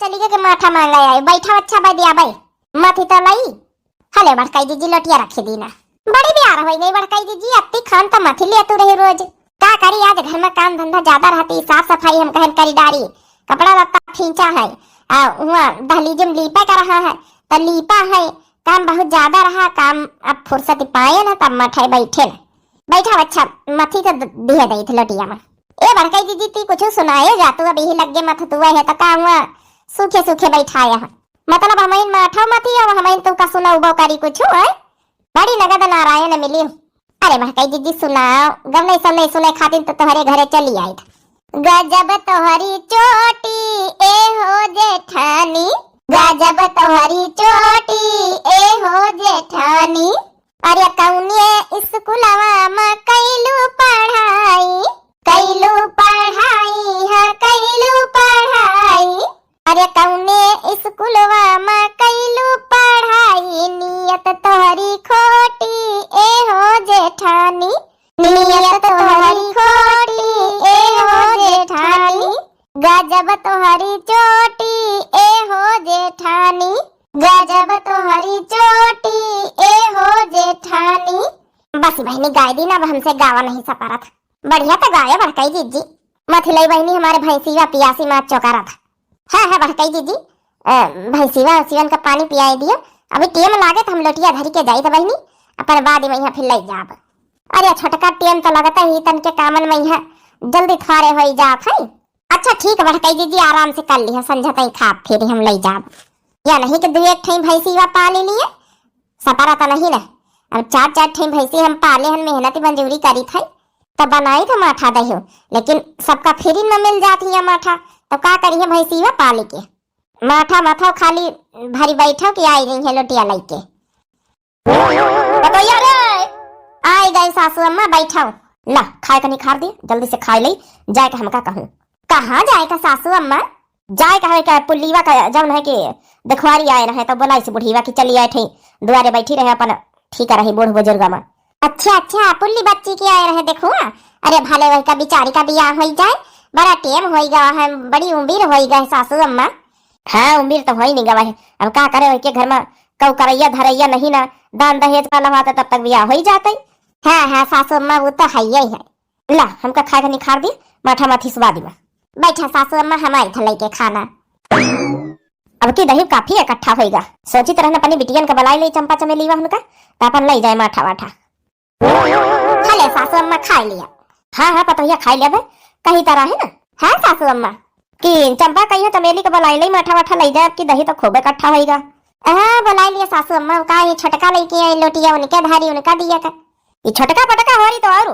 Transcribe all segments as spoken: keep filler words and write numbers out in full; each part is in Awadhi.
चली गए के माठा मांगा आई, बैठा अच्छा बै दिया बै, मथी तो लई। हले बड़काई जीजी लोटिया रखी दीना। बड़ी बियार होई गई बड़काई जीजी, अत्ती खान तो मथी ले तू रही रोज। का करी, आज घर में काम धंधा ज्यादा रहती, साफ सफाई हम कहन करी डारी, कपड़ा लत्ता फींचा है, आ हुआ दहलीज में लीपे का रहा है, तो लीपा है, काम बहुत ज्यादा रहा, काम अब फुर्सत पाए ना, तब मठे बैठे ना। बैठा अच्छा, मथी तो द-, दिहे दई थे लोटिया में। ए बड़काई जीजी, ती कुछ सुनाए जा, तू अभी ही लग गए मथ तू है, तो का हुआ सूखे सूखे बैठाया है? मतलब हम इन माठो मथी हो, हम इन तू का सुनाऊ बो करी कुछ है? बड़ी नगद नारायण मिली। अरे बड़काई जीजी सुनाओ, गवने सवने सुने खातिर तो तोहरे घरे चली आई था। गजब तोहरी चोटी ए हो जेठानी, गजब तोहरी चोटी ए हो जेठानी। अरे कौने स्कूलवा में कैलू पढ़ाई, कैलू पढ़ाई, हाँ कैलू पढ़ाई। अरे कौने स्कूलवा में कैलू पढ़ाई, नियत तोहरी खोटी ए हो जेठानी, नियत तोहरी खोटी ए हो जेठानी, गजब तोहरी चोटी ए हो जेठानी, गजब तोहरी चोटी ए हो जेठानी। बस बहिनी गाय दी ना, अब हमसे गावा नहीं सपरत। बढ़िया तो गाया बड़काई जीजी। मथिलई बहिनी हमारे भैंसिया पियासी माँ चोकारत। हाँ हाँ बड़काई जीजी, अ, भैंसिया उसियन का पानी पियाई दियो। अभी टेम लागे तो हम लोटिया धरी के जाई तो बहिनी, अपन बाद में यहाँ फिर ले जाब। अरे छोटका टेम तो लगता ही तन के कामन में यहाँ जल्दी थारे होई जात है। अच्छा ठीक बड़काई जीजी, आराम से कर लिया, संझा तई खाब फिर हम ले जाब। या नहीं कि दू एक ठई भैंसिया पाली लिए, सपरा तो नहीं ना। अब चार चार ठई भैंसी हम पाले हन, मेहनत मजूरी करी थे, तो बनाई थे माठा दही, लेकिन सबका फ्री में मिल जात ही माठा, तो का करी है भैंसिया पाली के? माठा माथा खाली भरी बैठो कि आई रही है लोटिया लई के। पतोहिया रे, आई गई सासू अम्मा, बैठो। ला, खाए का निखार दे, जल्दी से खाए लई, जाए के हमका कहूँ। कहाँ जाए का सासू अम्मा? जाए का है का पुल्लीवा का जौन है कि देखवारी आए रहे तो बोलाई से बुढ़ीवा कि चली आए थे, दुआरे बैठी रहे अपन, ठीक रही बूढ़ बुजुर्ग में। अच्छा अच्छा, पुल्ली बच्ची के आए रहे देखुआ। अरे भले वही का बिचारी का बियाह होई जाए, बड़ा टेम होई गवा है, बड़ी उम्र होई गए सासू अम्मा। हाँ, उम्र तो होई नहीं गवा है, अब का करे, वही के घर में कऊ करैया धरैया नहीं ना, दान दहेज का लवाते तब तक बियाह होई जाते। हाँ हाँ सासू अम्मा, वो तो है ही है। ला, हमका खाए का निखार दी, माठा माथी स्वादी में। बैठा सासू अम्मा, हम आई था लेके खाना। अब की दही काफी इकट्ठा होइगा। सोचित रहन अपनी बिटियन का बलाई ले चंपा चमेलीवा उनका, त अपन ले जाए माठा वाठा। हले सासू अम्मा खाए लिया। हाँ हाँ पतोहिया खाए लिया बे, कही तरह है ना। हाँ सासू अम्मा। कि चंपा कही है चमेली का बलाई ले माठा वाठा ले जाए, अब की दही तो खूब इकट्ठा होइगा। हाँ बुलाई लिया सासू अम्मा, का ये छोटका लेके आई लोटिया उनके धारी उनका दिया का। ये छोटका पटका हो रही तो और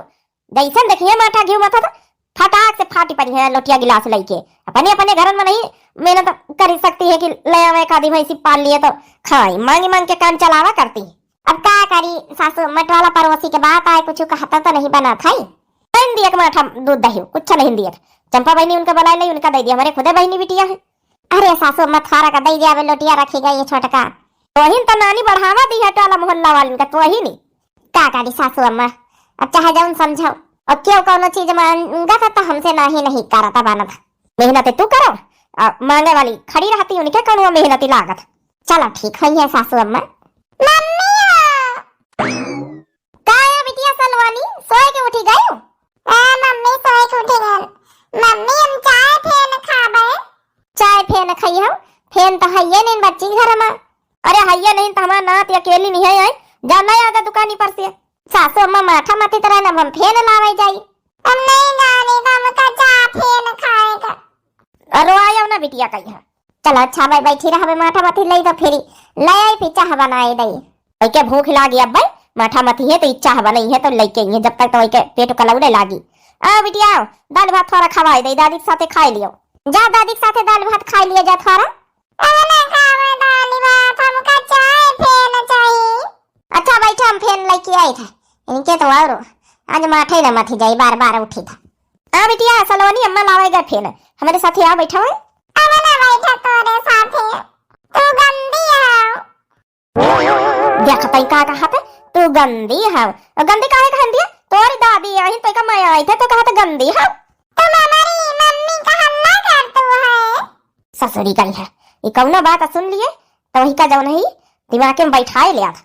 जैसन देखिए माठा घिउ मथा तो फटाक से फाटी पड़ी है लोटिया गिलास लइके। अपने अपने घरन में नहीं मेहनत कर सकती है कि ले आवे एक आधी भैंसी पाल लिए तो खाई, मांगी मांग के काम चलावा करती। अब का करी सासू, मटवाला पड़ोसी के बात आए, कुछ कहता तो नहीं बना था। नहीं दिया के माठा दूध दही, कुछ नहीं दिया। चंपा बहनी उनका बुलाए लाई, उनका दे दिया, हमारे खुदे बहनी बिटिया है। अरे सासू अम्मा, थारा का दई दिया, अबे लोटिया रखी गई है छोटका। तोहिन तो नानी बढ़ावा दी है टोला मोहल्ला वालिन का, तोहिन ही। का करी सासू अम्मा, अब चाहे जौन समझाओ, अब क्यों कौनो चीज मांगा था तो हमसे नाही नहीं करता बनत। मेहनत तू करो, आ, मांगे वाली खड़ी रहती, उनके कौनो मेहनती लागत। चलो ठीक है ये सासू अम्मा। मम्मी हो। का है बिटिया सलवानी, सोए के उठी गयो? ए मम्मी, सोए के उठी गयो। मम्मी, हम चाय फेन खाबे। चाय फेन खइहो? फेन तो हइये नहीं बच्ची घर में। अरे हइये नहीं तो हमार नात अकेली नहीं है, आई जा ले आ जा दुकानी पर से। सासू अम्मा माठा मथी तरह न हम फेन लावे जाई। हम नहीं जाने का, हमका चाय फेन खाएगा। अरे आयो ना बिटिया कहिया। चलो अच्छा भाई, बैठी रहबे, माठा मथी लई तो फिरी ले आई, फिर चाह बनाए दई। ओके भूख लागी अब भाई, माठा मथी है तो ई चाह बनई है तो लइके आई है, जब तक तो ओके पेट कलौड़े लागी। आ बिटिया, दाल भात थोड़ा खवाए दई, दादी के साथे खाए लियो। जा दादी के साथे दाल भात खाए लियो जा थोड़ा। अब ना खावे दाल भात, हमका चाय फेन चाहिए। अच्छा बैठा, हम फेन लइके आई था। इनके तो और आज माठे ना मथी जाई, बार बार उठी था। आ बिटिया, सलोनी अम्मा लावे गए फेन, हमारे साथे आ बैठा है। अब ना बैठा तोरे साथे, तू गंदी है। देख तई का कहा थे, तू गंदी है। और गंदी काहे कहन दिया? तोरी दादी आई तो का माया आई थे तो कहा थे गंदी है। तुम हमारी मम्मी का हल्ला कर तू है। ससुरी करी है, ये कौनो बात सुन लिए तो वही का जौन है दिमाग में बैठाए ले आत।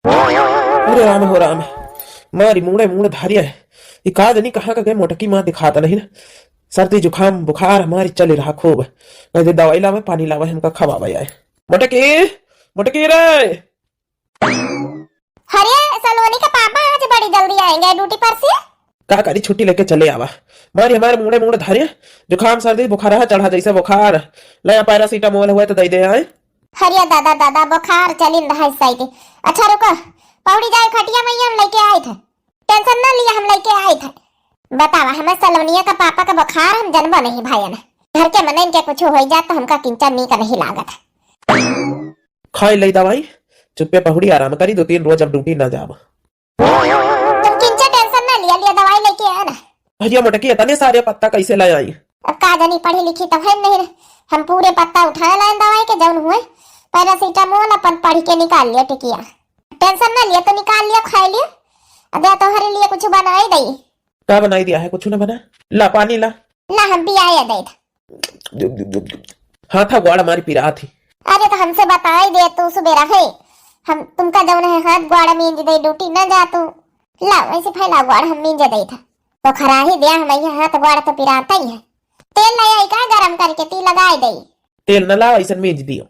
अरे राम हो राम, मारी मूड़े मूड़ धारिया है। ई का जनी कहाँ का गए मोटकी माँ, दिखाता नहीं ना। सर्दी जुकाम बुखार हमारी चली रहा खूब। नहीं दे दवाई लावे, पानी लावे, हमका खवावे आए। मोटकी, मोटकी रे। अरे सलोनी के पापा आज बड़ी जल्दी आएंगे ड्यूटी पर से। का करी, छुट्टी लेके चले आवा। मारी हमारे मूड़े मूड़ धारिया, जुकाम सर्दी बुखार है चढ़ा जैसे बुखार। ले आ पैरासीटामोल हुए तो दे दे आए। अरे दादा, दादा, बुखार चलिन रहा है सही के। अच्छा रुको, पहुड़ी जाए खटिया मैया, हम लेके आए थे। टेंशन ना लिया, हम लेके आए थे। बतावा, हमें सलोनिया का पापा का बुखार हम जनबो नहीं भाई ना। घर के मनइन के कुछ हो जात तो हमका किंचा नीक नहीं लागत। खाई ले दवाई, चुप्पे पहुड़ी आराम करी, दो तीन रोज अब ड्यूटी ना जाब। तुम किंचा टेंशन ना लिया, लिया दवाई लेके आया ना। भैया मोटकी, इतने सारे पत्ता कैसे ले आई? अब का जानी, पढ़ी लिखी तो है नहीं ना। हम पूरे पत्ता उठा लाए दवाई के, जौन हुए पैरासीटामोल अपन पढ़ के निकाल लिया टिकिया। टेंशन ना लिया, तो निकाल लिया, खाई लिया। अब या तोहरे लिए कुछ बनाई दई। का बनाई दिया है? कुछ ना बना। ला पानी ला। ला हम पियाए दे। हाथ गोड़ हमारी पिरात ही। अरे तो हमसे बताई दे तू सुबेरा है, हम तुमका जौन है हाथ गोड़ मींज दे, ड्यूटी ना जा तू। ला वैसे फैला गोड़ हम मींज दे था। तो खराही दिया हम ये हाथ गोड़ तो पिराता ही है। तेल ले आई का गरम करके ती लगाई दे। तेल न लावा, ऐसन मींज दियो।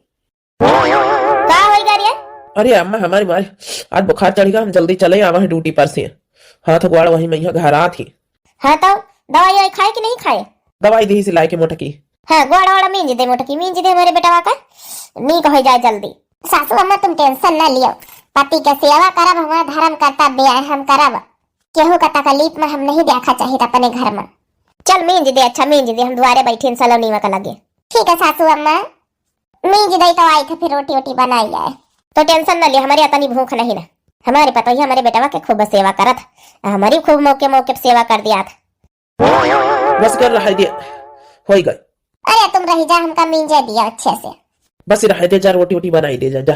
का होई गा रे? अरे अम्मा हमारी मारी, आज बुखार चढ़ी गा, हम जल्दी चले आवा है ड्यूटी पर से। हाथ गोड़ वही मैया घर आत ही। हाँ तो दवाई ववाई खाए कि नहीं खाए? दवाई दी से लाए के मोटकी। हाँ गोड़ वोड़ मींज दे मोटकी, मींज दे हमारे बेटवा का, नीक हो जाए जल्दी। सासू अम्मा तुम टेंशन ना लियो, पति के सेवा करब, हमारा धर्म कर्तव्य है, हम करब। केहू का तकलीफ में हम नहीं देखा चाहिए अपने घर में। चल मींज दे, अच्छा मींज दे, हम दुआरे बैठे हैं सलोनीवा के लगे। ठीक है सासू अम्मा, मींज दे तो आई थे फिर रोटी वोटी बनाई जाए। तो टेंशन ना ले, हमारे इतनी भूख नहीं ना। हमारे पतोहिया हमारे बेटवा के खूब सेवा करत, हमारी खूब मौके मौके पे सेवा कर दिया था। बस कर रहा है दे, होई गई। अरे तुम रही जा, हमका मींजे दिया अच्छे से। बस रहे दे जा, रोटी वोटी बनाई दे जा, जा।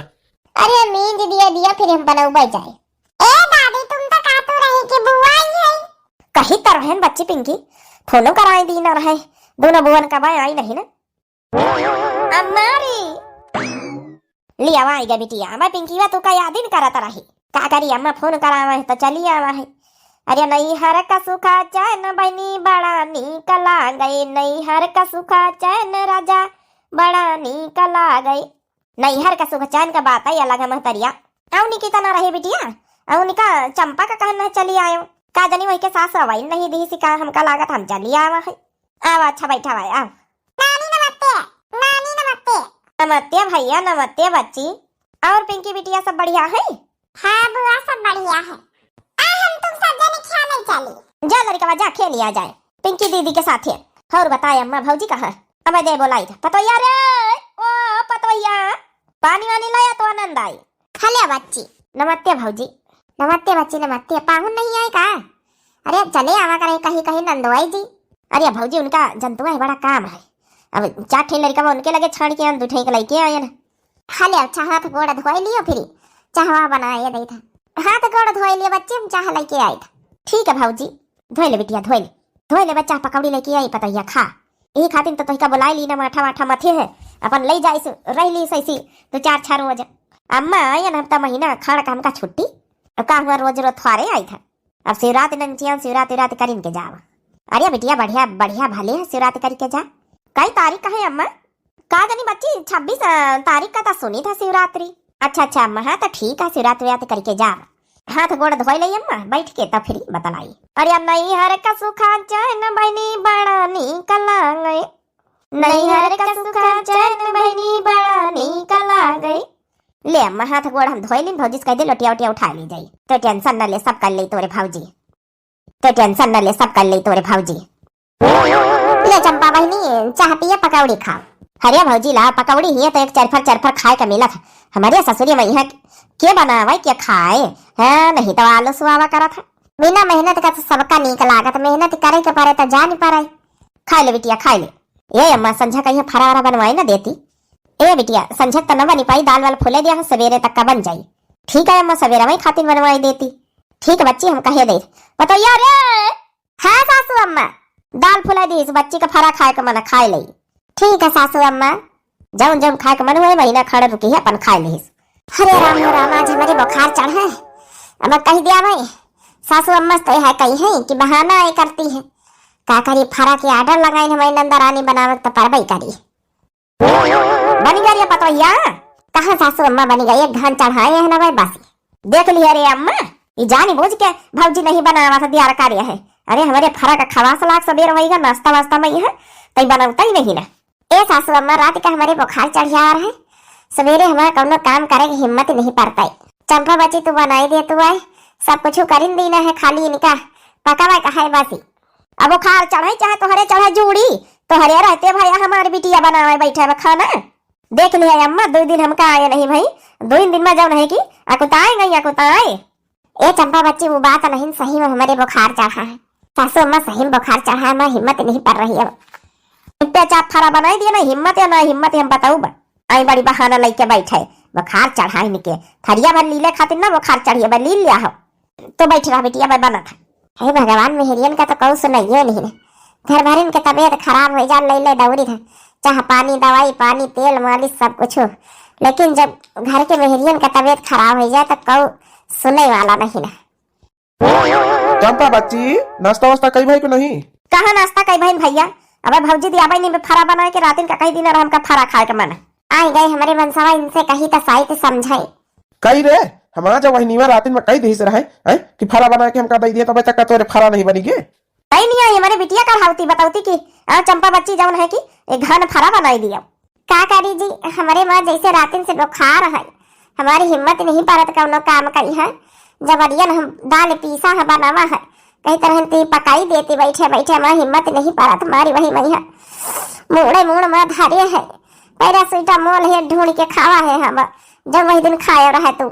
अरे मींज दिया दिया, फिर हम बनौबे जाए। ए दादी, तुम तो कहतू रही कि बुआ आई है। कही तो रहन बच्ची पिंकी, फोनो कराई दी ना रहे, दोनों बुअन का बाय आई नहीं ना। अम्मा रे। ले आवा आई गे बिटिया, अम्मा पिंकीवा तू का याद ही न करत रही। का करी अम्मा फोन करावा है तो चली आवा है। अरे नैहर का सुखा चैन बहिनी बड़ा नीक लागे, नैहर का सुखा चैन राजा बड़ा नीक लागे। नैहर का सुख चैन का बात है अलग है महतरिया। अउनी की तना रहे बिटिया, अउनी का चंपा का कहन है चली आयो। का जनी वही के सास अवाई नहीं दी सी का, हमका लागत हम चली आवा है। आवा अच्छा बैठा भाई आवा। नानी नमस्ते, नानी नमस्ते। नमस्ते भैया, नमस्ते बच्ची। और पिंकी बिटिया सब बढ़िया है? हाँ बुआ सब बढ़िया है। आ हम तुम सब जने खेले चली। जा लड़कवा जा खेली आ जाए पिंकी दीदी के साथे। और बताए अम्मा भौजी कहाँ? अब दे बोलाई था पतोहिया रे, ओ पतोहिया, पानी वानी लाया तो आनंद आई। खले बच्ची। नमस्ते भौजी। नमस्ते बच्ची नमस्ते। पाहुन नहीं आए का? अरे चले आवा करे कहीं कहीं नंदवाई जी। अरे भौजी उनका जंतुआ है बड़ा काम है। अब चार ठे लड़का उनके लगे छाड़ के आन, दू ठे के लेके आए ना। खले अच्छा हाथ गोड़ धोए लियो फिर चाहवा बनाए दे था। हाथ गोड़ धोए लियो बच्ची, हम चाह लेके आए था। ठीक है भौजी, धोए ले बिटिया धोए ले। धोए ले बच्चा, पकौड़ी लेके आई पतैया खा। यही खातिर तो तोहिका बुलाई ली ना, माठा वाठा मथे है, अपन ले जाइस रह ली सैसी दो चार छह रोज। अम्मा आयन हफ्ता महीना खाड़ का हमका छुट्टी। अब का हुआ रोज रोज थ्वारे आई था। अब शिवरात नंचिया शिवरात विरात करिन के जावा। अरे बिटिया बढ़िया बढ़िया भले है शिवरात करके जा। कई तारीख का है अम्मा? का जानी बच्ची, छब्बीस, अ, तारीख का तो सुनी था शिवरात्रि। अच्छा, अच्छा अम्मा, हाँ तो ठीक है, शिवरात्रि व्रत करके जा। हाथ गोड़ धोए ले अम्मा, बैठ के तब फिर बतलाई। अरे नैहर का सुखा चैन बहिनी बड़ा नीक लागे, नैहर का सुखा चैन बहिनी बड़ा नीक लागे। ले अम्मा, हाथ गोड़ हम धोए लीन, भौजी से कह दे लोटिया वोटिया उठा ली जाई। तो टेंशन न ले, सब कर ले तोरे भौजी। ते टेंशन न ले, सब कर ले तोरे भौजी। ले चंपा बहिनी, चाह पिए, पकौड़ी खाओ। अरे भौजी ला, पकौड़ी हिये तो एक चरफर चरफर खाए के मिलत है। हमारे ससुरी में यहाँ के बनावे के खाए, हाँ, नहीं तो आलस आवा करत है। बिना मेहनत का तो सबका नीक लागत, मेहनत करे के पड़े तो जान पड़े। खाए ले बिटिया, खाए ले। ए अम्मा, संझा का यहाँ फरारा बनवाए न देती। ए बिटिया, संझा त न बनी पाई, दाल वाल फुले दिया है, सवेरे तक का बन जाई। ठीक है अम्मा, सवेरे वही खातिर बनवाई देती। ठीक बच्ची, हम कहे दे। पतोहिया रे। हाँ सासू अम्मा। दाल फुला दी, इस बच्ची का फरा खाए का मन खाए लई। ठीक है सासू अम्मा, जौन जौन खाए के मन हुए, महीना खड़ रुकी है, अपन खाए लिहिस। अरे राम हो राम, आज हमरे बुखार चढ़ है। अब कही दिया भाई, सासू अम्मा से तो यह कही है कि बहाना ये करती है। का करी, फरा के order लगाई हमारी नंदा रानी बनावत तो परबई करी। बनी गई रे पतोहिया? कहाँ सासू अम्मा बनी गई, एक घान चढ़ाए है ना भाई बस। देख लिया रे अम्मा, ई जानी बूझ के भौजी नहीं बनावा था, दियार कार्य है। अरे हमरे फरा का खवास लाग सबेर होइगा, नाश्ता वास्ता में है, तई बनौता ही नहीं ना। ए सासू अम्मा, रात का हमरे बुखार चढ़ जा रहा है, सवेरे हमारा कौनो काम करे के हिम्मत नहीं पड़ता है। चंपा बच्ची तू बनाई दे, तू आए, सब कुछ करिन दीना है, खाली इनका पकावा का है बसी। अब बुखार चढ़े चाहे तोहरे चढ़े जूड़ी, तोहरे रहते भैया हमार बिटिया बनावे बैठे बा खाना। देख लिया अम्मा, दो दिन हमका आए नहीं भाई, दो दिन में जौन है कि अकुताए गई अकुताए। ए चंपा बच्ची, वो बात नहीं, सही में हमरे बुखार चढ़ा है। सासू अम्मा, सही में बुखार चढ़ा है, मैं हिम्मत नहीं पड़ रही अब। इतने चाप फरा बनाई दिए ना, हिम्मत या ना हिम्मत, हम बताऊ बा। आई बड़ी बहाना लेके बैठे, बुखार चढ़ा इनके। थरिया भर लीले खातिर ना बुखार चढ़िए बा, ली लिया हो। तो बैठ रहा बिटिया, मैं बनत है। हे भगवान, मेहरियन का तो कहू सुनाइए नहीं ना। घर भरिन के तबीयत खराब हो जा, ले ले दौड़ी था, चाह पानी, दवाई पानी, तेल मालिश, सब कुछ। लेकिन जब घर के मेहरियन का तबीयत खराब हो जाए तो कहू सुने वाला नहीं ना। चंपा बच्ची, नाश्ता वास्ता कई भाई को नहीं? कहाँ नाश्ता कई भाई भैया? अबे भौजी दिया भाई नहीं फरा बनाए के, रातिन का कही दिन रहा हमका फरा खाए के मन। आई गए हमरे मनसवा, इनसे कही तो साइत समझाई। कई रे, हमार जब वही नीवा रातिन में कई दिहिस रहे, हैं, कि फरा बनाए के हमका दे दिए, तबे तक का तोरे फरा नहीं बनी गे। कई नहीं आई, हमरे बिटिया कढ़ावती, बतौती कि, आ, चंपा बच्ची जौन है कि एक घन फरा बनाई दिया। का करी जी, हमरे माँ जैसे रातिन से बुखार है, हमारी हिम्मत नहीं परत कौनो काम करी है। जबरियन हम दाल पीसा है, बनावा है, कही तरह ती पकाई देती बैठे बैठे, हमारी हिम्मत नहीं परत, मारी वही मैया मूड़े मूड़ में धरे है, पैरासिटामोल है ढूंढ के खावा है हम, जब वही दिन खाए रहे तू।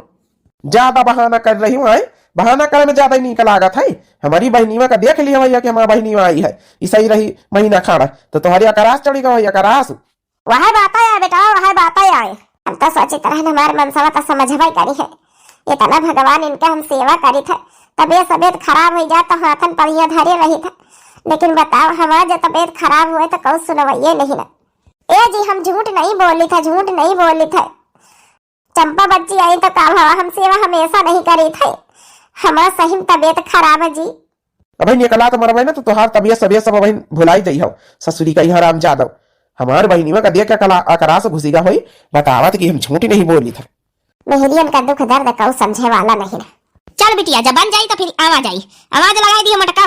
ज्यादा बहाना कर रही हूँ, आए? बहाना करे में ज्यादा ही नीक लागत है। हमारी बहिनीवा का देख लिया भैया कि हमार बहिनीवा आई है, ई सही रही महीना खाड़ा, तो तोहरी अकरास चढ़ी गवा, अकरास। वह बात आए बेटा, वह बात आए। हम तो सोचित रहन हमार मनसवा तो समझबे करी है, इतना भगवान इनके हम सेवा करी थे, तबीयत सबीयत खराब हो जाए तो हाथन पढ़िया धरे रही थे, लेकिन बताओ हमार जो तबीयत खराब हुए तो कहू सुनवाइए नहीं ना। ए जी, हम झूठ नहीं बोली थे, झूठ नहीं बोली थे। चंपा बच्ची आई तो का भवा, हम सेवा हमेशा नहीं करी थे, हमार सही में तबीयत खराब है जी। अबहिन एकला तो मरबे ना, तो तोहार तबीयत सबीयत सब अबहिन भुलाई जाई हो। ससुरी का यहाँ राम जादव, हमार बहिनीवा का देख के कला अकरास घुसिगा होई, बतावत कि हम झूठी नहीं बोली था। मेहरियन का दुख दर्द कऊ समझे वाला नहीं ना। चल बिटिया, जब बन जाई तो फिर आवा जाई, आवाज लगाई दियो मटका।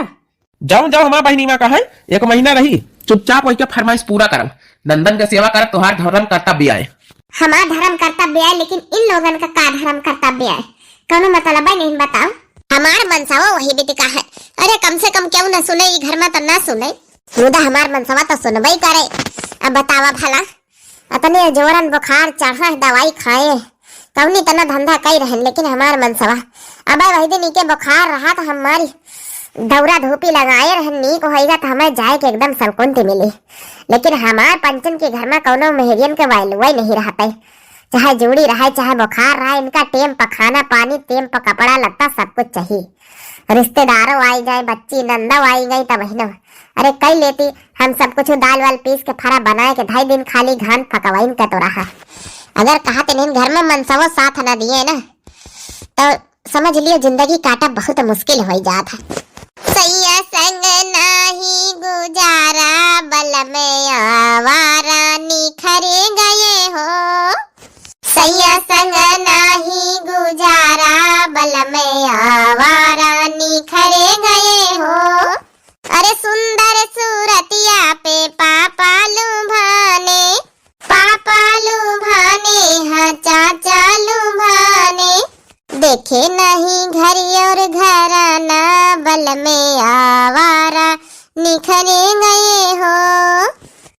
जाओ जाओ, हमार बहिनीवा का है, एक महीना रही, चुपचाप वही के फरमाइश पूरा करब, नंदन के सेवा करब, तोहार धर्म कर्तव्य आए। हमार धर्म कर्तव्य आए, लेकिन इन लोगन का का धर्म कर्तव्य आए? कौनो मतलब ही नहीं, बताओ। हमार मनसवा वही बिटिका है। अरे कम से कम क्यों न सुने, ई घर में तो न सुने। मुदा हमार मनसवा तो सुनबे ही करे। अब बतावा भला, अतने जोरन बुखार चढ़ा है, दवाई खाए, कौनी तना धंधा कई रहन, लेकिन हमार मनसवा। अब वही दिन इके बुखार रहा तो हमारी दौरा धूपी लगाए रहन, नीक होइगा तो हमें जाए के एकदम संकुंठी मिली। लेकिन हमार पंचन के घर में कौनो मेहरियन के वैल्यूए नहीं रहते। चाहे जूड़ी रहे, चाहे बुखार रहे, इनका टेम पर खाना पानी, टेम पर कपड़ा लत्ता, सब कुछ चाहिए। रिश्तेदारों आई जाए, बच्ची नंदव आई गई, तब बहिनो, अरे कई लेती, हम सब कुछ दाल वाल पीस के फरा बनाए के ढाई दिन खाली घान फकवाइन के तो रहा। अगर कहा ते नहीं घर में मनसवो साथ न दिए ना, तो समझ लियो जिंदगी काटा बहुत मुश्किल हो जात है। सैया संग नाही गुजारा, बलम आवारा निखरे गए हो। सैया संग नाही गुजारा, बलम आवारा निखरे गए हो। अरे सुंदर सूरतिया पे पापा लुभाने, पापा लुभाने, हाँ चाचा लुभाने। देखे नहीं घर और घराना, बलम आवारा निखरे गए हो।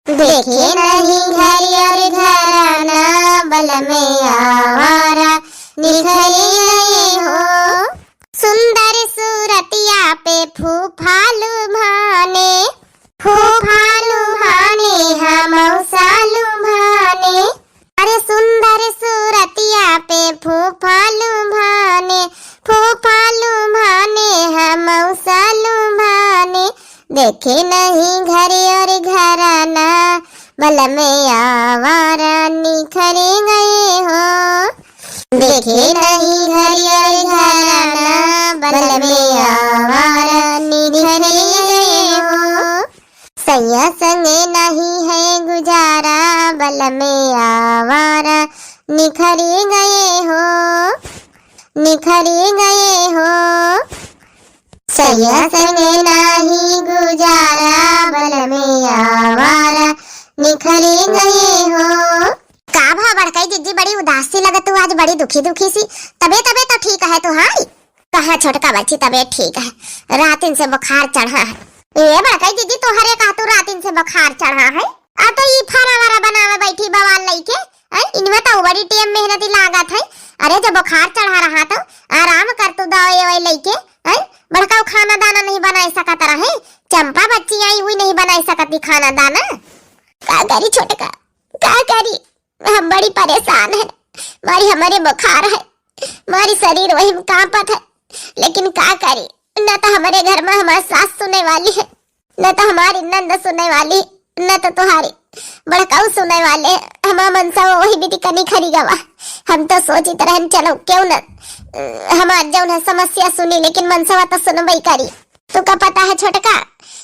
देखे नहीं घर और घराना, बलम आवारा निखरे गए हो। सुंदर सूरतिया पे फूफा लुभाने, फूफा लुभाने, हाँ मौसा लुभाने। अरे सुंदर सूरतिया पे फूफा लुभाने, फूफा लुभाने, हाँ मौसा लुभाने। देखे नहीं घर और घराना, बलम देखे नहीं घरियर घराना, बलमे आवारा निखरी गए हो। सैया संगे नहीं है गुजारा, बलमे आवारा निखरी गए हो, निखरी गए हो। सैया संगे नाही गुजारा, बलमे आवारा निखरी गए हो। का भा बड़कई जिज्जी, बड़ी उदासी लगत तू आज, बड़ी दुखी दुखी सी। तबे तबे तो ठीक है तुहारी? कहाँ छोटका बच्ची तबे ठीक है, रातिन से बुखार चढ़ा है। ए बड़कई जिज्जी, तोहरे कहा तू रातिन से बुखार चढ़ा है? आ तो ई फरा वरा बनावे बैठी बवाल लइके, हैं? इनमें तो बड़ी टेम मेहनती लागत है। अरे, जब बुखार चढ़ा रहा तो आराम कर तू दवाई ववाई लइके, हैं? बड़काऊ खाना दाना नहीं बनाए सकत रहे, चंपा बच्ची आई हुई नहीं बनाए सकती खाना दाना। का करी छोटका, का करी, हम बड़ी परेशान है। मारी हमरे बुखार है, मारी शरीर वही में कांपत है, लेकिन का करी, न तो हमरे घर में हमार सास सुने वाली है, न तो हमारी नंद सुने वाली, न तो तुहारी बड़काऊ सुने वाले। हमार मनसा वही बिटिका निखरी गवा। हम तो सोचित रहन, चलो क्यों न, अ, हमार जौन है समस्या सुनी, लेकिन मनसवा तो सुनबई करी। तू का पता है छोटका,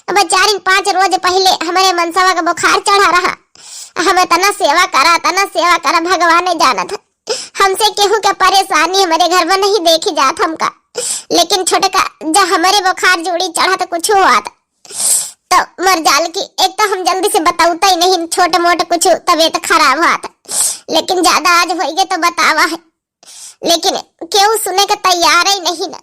अब चार पाँच रोज पहले हमरे मनसवा का बुखार चढ़ा रहा। हम इतना सेवा करा, इतना सेवा करा, भगवान जानत है। हमसे केहू के परेशानी हमरे घर में नहीं देखी जात हमका। लेकिन छोटका, जब हमरे बुखार जूड़ी चढ़ा तो कुछ हुआ था, तो मर जाल की। एक तो हम जल्दी से बताउता ही नहीं, छोट मोट कुछ तबीयत खराब हुआ था, लेकिन ज्यादा आज होइगे तो बतावा है, लेकिन केहू सुने के तैयार ही नहीं ना।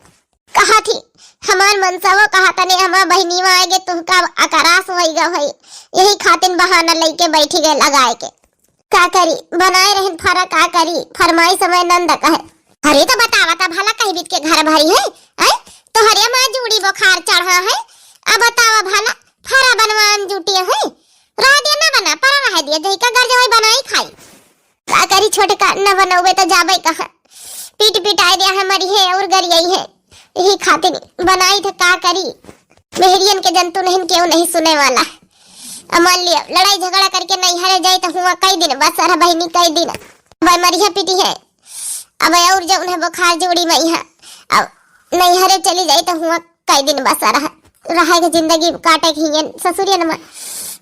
कहा थी हमार मनसवो कहा तने हमार बहिनीवा आएगे, तुहका अकरास होइगा होई, यही खातिन बहाना लइके बैठी गए लगाए के। का करी, बनाए रहन फरा, का करी, फरमाइश समय नंद कहे। अरे तो बतावा ता भला कही बीत के घर भरी है, हैं? तोहरे माँ जूड़ी बुखार चढ़ा है, अब बतावा भला फरा बनवान जुटी है, रह दे ना बना, परा रह दिया, जही का गर्ज होई बनाई खाई। का करी छोटका, न बनौबे तो जाबे कहाँ, पीट पिटाए दिया है, मरी है और गरियाई है। यही खातिर बनाई थे, का करी, मेहरियन के जंतु नहीं, केहू नहीं सुने वाला। अब मान लिया, लड़ाई झगड़ा करके नैहरे जाई तो हुआ कई दिन, बस अरे बहिनी कई दिन, अब मरिया पीटी है, अब और जौन है बुखार जोड़ी में यहाँ, अब नैहरे चली जाई तो हुआ कई दिन बस अरे, रहे के जिंदगी काटे के हियन ससुरियन में।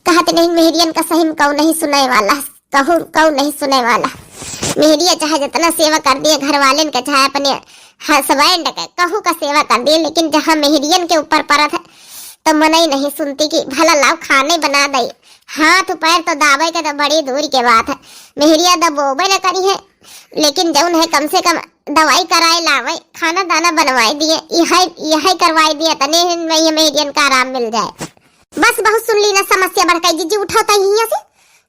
कहत नहीं मेहरियन का सही में कऊ नहीं सुने वाला। कहूँ कऊ नहीं सुने वाला। मेहरिया चाहे जितना सेवा कर दिए घर वालेन के, चाहे अपने husband के, कहू का सेवा कर दिए, लेकिन जहाँ मेहरियन के ऊपर परत है तो मनई नहीं सुनती कि भला लाओ खाने बना दई। हाथ पैर तो दाबे के तो बड़ी दूर के बात है, मेहरिया दबोबे न करी है, लेकिन जौन है कम से कम दवाई कराए लावे, खाना दाना बनवाए दिए, यह यह करवाए दिए, तने में ये मेहरियन का आराम मिल जाए। बस बहुत सुन ली ना समस्या बड़काई जिज्जी, उठाओ तई हियां से।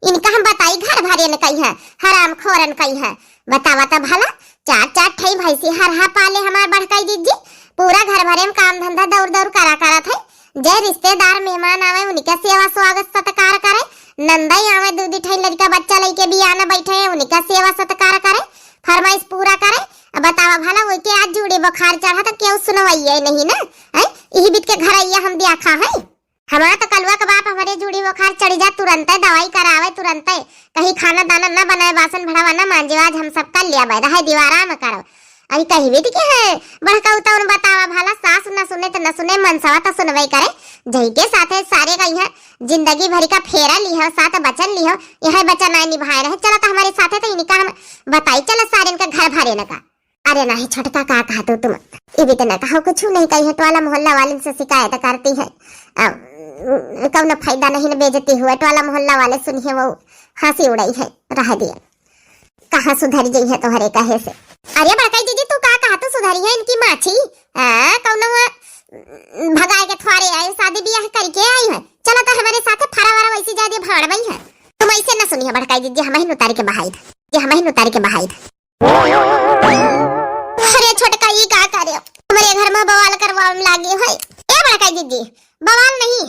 इनका हम बताई घर भरे न कई है, हराम खोरन कई है। बतावा त भला, चार चार ठई भैंसी हरहा पाले हमार बड़काई जिज्जी, पूरा घर भरे में काम धंधा दौड़ दौड़ करा करत है। जे रिश्तेदार मेहमान आवे उनके सेवा स्वागत सत्कार करे, नंदई आवे दू दू ठई लड़का बच्चा लइके बियाना बैठे है उनका सेवा सत्कार करे, फरमाइश पूरा करे। अब बतावा भला, वही के आज जूड़ी बुखार चढ़ा तो केहू सुनवाइए नहीं ना, हैं? यही बीत के घर आइया हम ब्याखा है। हमार तो कलुआ के बाप हमरे जूड़ी बुखार चढ़ी जा, तुरंते दवाई करावे, तुरंते कहीं खाना दाना ना बनाए, बासन भड़ावा ना मांजे, आज हम सब कर लिया बे, रहे दीवा आराम करो। अभी कही भी के है बड़का उतावन बतावा भला, सास न सुने तो न सुने, मनसवा तो सुनबे करे। जही के साथे सारे का यहाँ जिंदगी भर का फेरा लिहो, साथ बचन लिहो, यह बचन आए निभाए रहे। चला तो हमारे साथे तो इनका हम बताई, चला सारे इनका घर भरे न का। अरे नाही छोटका, का कहतू तुम? ये भी तो ना कहो, कुछ नहीं कही है, टोला मोहल्ला वाले से शिकायत करती है। अब कौनो फायदा नहीं न, बेइज्जती हुआ, टोला मोहल्ला वाले सुनिए, वो हंसी उड़ाई है, रह दिया। कहाँ सुधर गई है तोहरे कहे से? अरे बड़काई जीजी, तू का कहतू सुधरी है इनकी माछी? हाँ, कौनो वो भगाए के थ्वारे आए, शादी ब्याह करके आई है। चला तो हमारे साथ फरा वरा वैसी जादे भाड़ में है। तुम ऐसे ना सुनिए बड़काई जीजी, हम ही उतार के बहाई थे, ये हम ही उतार के बहाई थे। अरे छोटका, ई का करे? हमरे घर में बवाल करवावे में लागे है। ए बड़का जीजी, बवाल नहीं,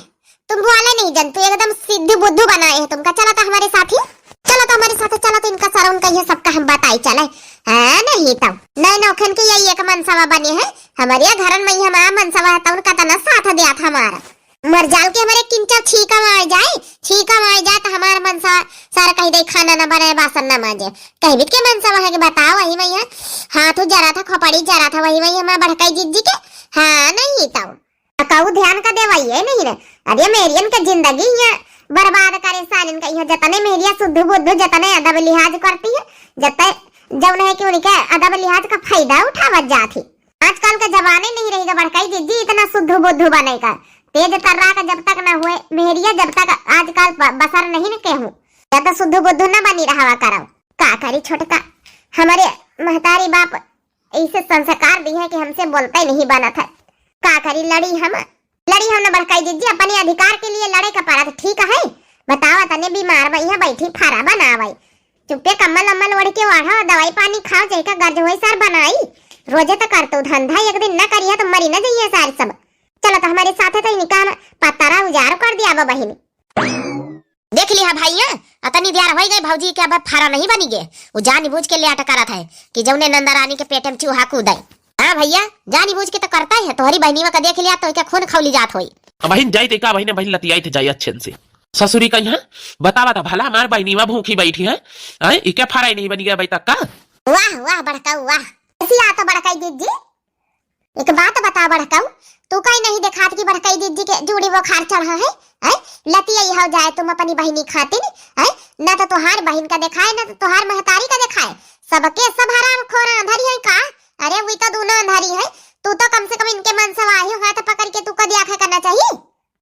तुम बवाले नहीं जनतू, एकदम सिद्धू बुद्धू बनाए हैं तुमका। चला तो हमारे साथ ही, चला तो हमारे साथ, चला तो इनका सारा उनका ये सबका हम बताई चले। हाँ, नहीं तो नए नौखन के यही एक मनसवा बने है हमारे घरन में, हम आ मनसवा है तो उनका तना साथ दिया था हमारा। मर जाल के हमरे किंचा छींका मार जाए, छींका मार जाए तो हमार मनसा सार कहि दे खाना न बनाए, बासन न माजे। कहबित के मनसा वहाँ के बताओ, वही में यहाँ हाथ जरा था, खोपड़ी जरा था, वही में हमार बड़काई जिज्जी के। हाँ, नहीं तब। आ कहू ध्यान का देवाई है नहीं रे। अरे मेहरियन के जिंदगी यहाँ बर्बाद करे सालिन का, यहाँ जतने मेहरिया सुद्धू बुद्धू, जतने अदब लिहाज करती है, जतने जौन है कि उनके अदब लिहाज का फायदा उठावत जात ही। आजकल का जमाने नहीं रहेगा बड़काई जिज्जी इतना सुद्धू बुद्धू बने का। तेज तर्रा का जब तक ना हुए मेहरिया, जब तक आजकल ब-, बसर नहीं न केहू, या तो सुद्धू बुद्धू न बनी रहवा करव। का करी छोटका, हमरे महतारी बाप ऐसे संस्कार दी है कि हमसे बोलते नहीं बनत है। का करी, लड़ी हम, लड़ी हम न बड़काई जिज्जी, अपने अधिकार के लिए लड़े का पड़त, ठीक है? बतावा तने बीमार बा, यहाँ बैठी फारा बनावे, चुप्पे कम्बल अम्बल ओढ़ के ओढ़ा, दवाई पानी खाओ, जैका गर्ज होई सार बनाई। रोजे तो कर तू धंधा, एक दिन न करिया तो मरी न जाइए सार सब। चलो तो हमारे साथ है तो इनका हम पतरा उजाड़ कर दिया बा बहिनी। देख लिहा भैया, अतनी देर होइ गई भौजी के अब फारा नहीं बनी गे। वो जान बूझ के लेट करत है कि जौने नंदरानी के पेट में चूहा कूदे। हाँ भैया, जान बूझ के तो करता है, तोहरी बहनीवा का देख लिया तो इके खून खौली जात होई। अब बहिन जाई ते का बहिन, बहिन लतियाई थे जाई अच्छे से। ससुरी कहीं है, बतावा था भला हमार बहनीवा भूखी बैठी है, हैं? इके फारा ही नहीं बनी गया अभी तक का? वाह, वाह बड़काऊ, वाह। ऐसी आ तो बड़काई जिज्जी, एक बात बता बड़काऊ, तू काहे नहीं देखात कि बड़काई जिज्जी के जूड़ी बुखार चढ़ा है, हैं? लतियाई हो जाए तुम अपनी बहिनी खातिर, हैं? ना तो तोहार बहिन का देखाए, ना तो तोहार महतारी का देखाए, सबके सब हराम खोर आंधरी है का? अरे वी तो दोनों आंधरी है, तू तो कम से कम इनके मनसवा आही, हाथ पकड़ के तू का दिया करना चाहिए।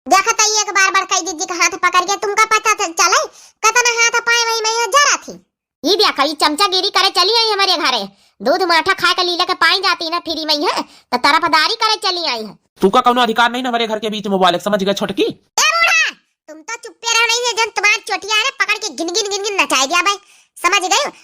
देखत आई एक बार बड़काई जिज्जी का हाथ पकड़ के तुमका पता चल-, चले, कतना हाथ पाए वही में यहाँ जरा थी। ई देखा, ई चमचागिरी करे चली आई हमरे घरे। दूध माठा खाए के लीला के पाई जाती ना फ्री में है, तो तरफदारी करे चली आई है। तू का कौनो अधिकार नहीं ना हमरे घर के बीच में बोले, समझ गए छोटकी? ए बूढ़ा, तुम तो चुप्पे रहो नहीं है, जन तुम्हार चोटिया है ना पकड़ के गिन गिन गिन गिन नचाए दिया भाई, समझ गए?